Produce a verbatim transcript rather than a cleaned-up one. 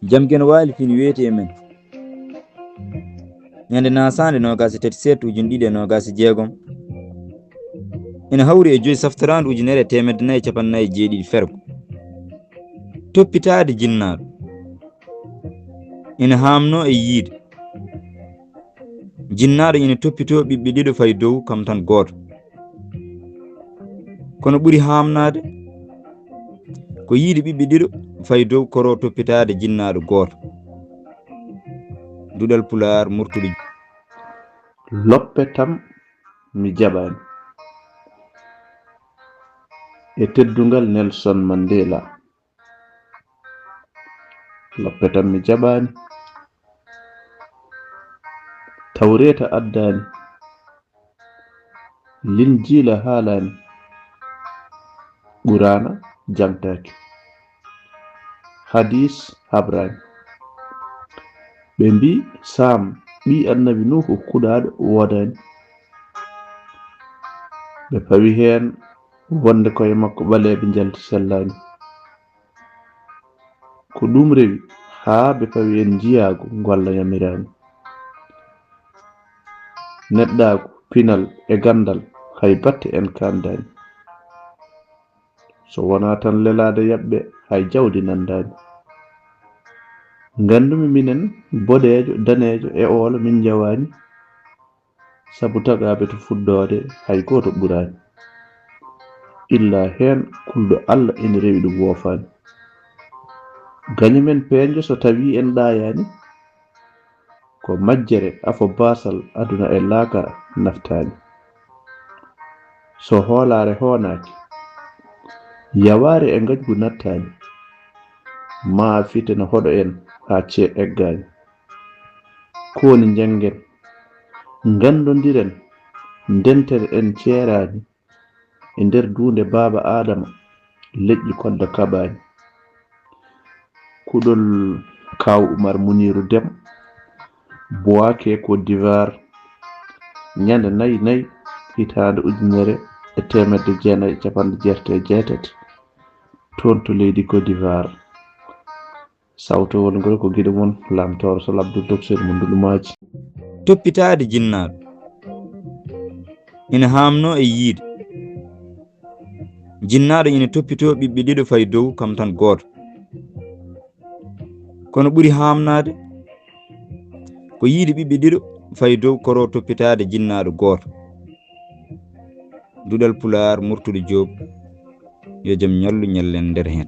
Jam gen waali fini weeti e men. Ñande nasaande noogaas e tati seet ujune ɗiɗi e noogaas e jeegom. Ina hawri e joyi saftaraandu ujunere e teemedde nayi e capanɗe nayi e jeeɗiɗi fergo. Toppitaade jinnaaɗo. Ina haamnoo e yiide. Jinnaaɗo ina toppitoo ɓiɓɓe ɗiɗo fay dow kam tan gooto. Kono ɓuri haamnaade ko yiide ɓiɓɓe ɗiɗo fay dow koro toppitaade jinnaaɗo gooto. Duɗal Pulaar, Murtuɗo. Loppe tam mi jaɓaani. E teddungal Nelson Mandela. Loppe tam mi jaɓaani. Tawreeta addaani. Linjiila haalaani. Quraana jaŋtaaki. Hadiis habraani. Ɓe mbii Saam, ɓii Annabi Nuuhu kuɗaaɗo woodaani. Ɓe pawi heen wonde koye makko ɓaleeɓe njalti sellaani. Ko ɗum rewi haa ɓe pawi en njiyaagu ngu Allah yamiraani. Neɗɗaagu, pinal e ganndal, hay batte en kaandaani. So wonaa tan lelaade yaɓɓe, hay jawdi nanndaani. Nganndumi minen boɗeejo, daneejo e oolo min njawaani. Sabu tagaaɓe to fuɗɗoode, hay gooto ɓuraani. Illa heen kulɗo Allah ina rewi ɗum woofaani. Gaño men peeñjo so tawii en ɗaayaani, ko majjere afo baasal aduna e laakara naftaani. So hoolaare hoonaaki, yawaare e ngañgu nattaani, maa fitene hoɗo en haa cee eggaani. Kooni njanngen, nganndondiren, ndenten en ceeraani, e nder duunde Baaba Aadama, leƴƴi kodda kaɓaani. Kuɗol Kaaw Umar Muniiru Dem, Bouaké, Côte d'Ivoire, ñande nayi nayi, hitaande ujunere e teemedde jeenayi e capanɗe jeetati e jeetati, toon to leydi Côte d'Ivoire. Sawtowol ngol ko giɗo mon, Lamtooro Sal Abdou, Docteur mo Ndulumaaji. Toppitaade jinnaaɗo. Ina haamnoo e yiide. Jinnaaɗo ina toppitoo ɓiɓɓe ɗiɗo fay dow kam tan gooto. Kono ɓuri haamnaade ko yiide ɓiɓɓe ɗiɗo fay dow koro toppitaade jinnaaɗo gooto. Duɗal Pulaar, Murtuɗo Joob, yo jam ñallu ñallen nder heen.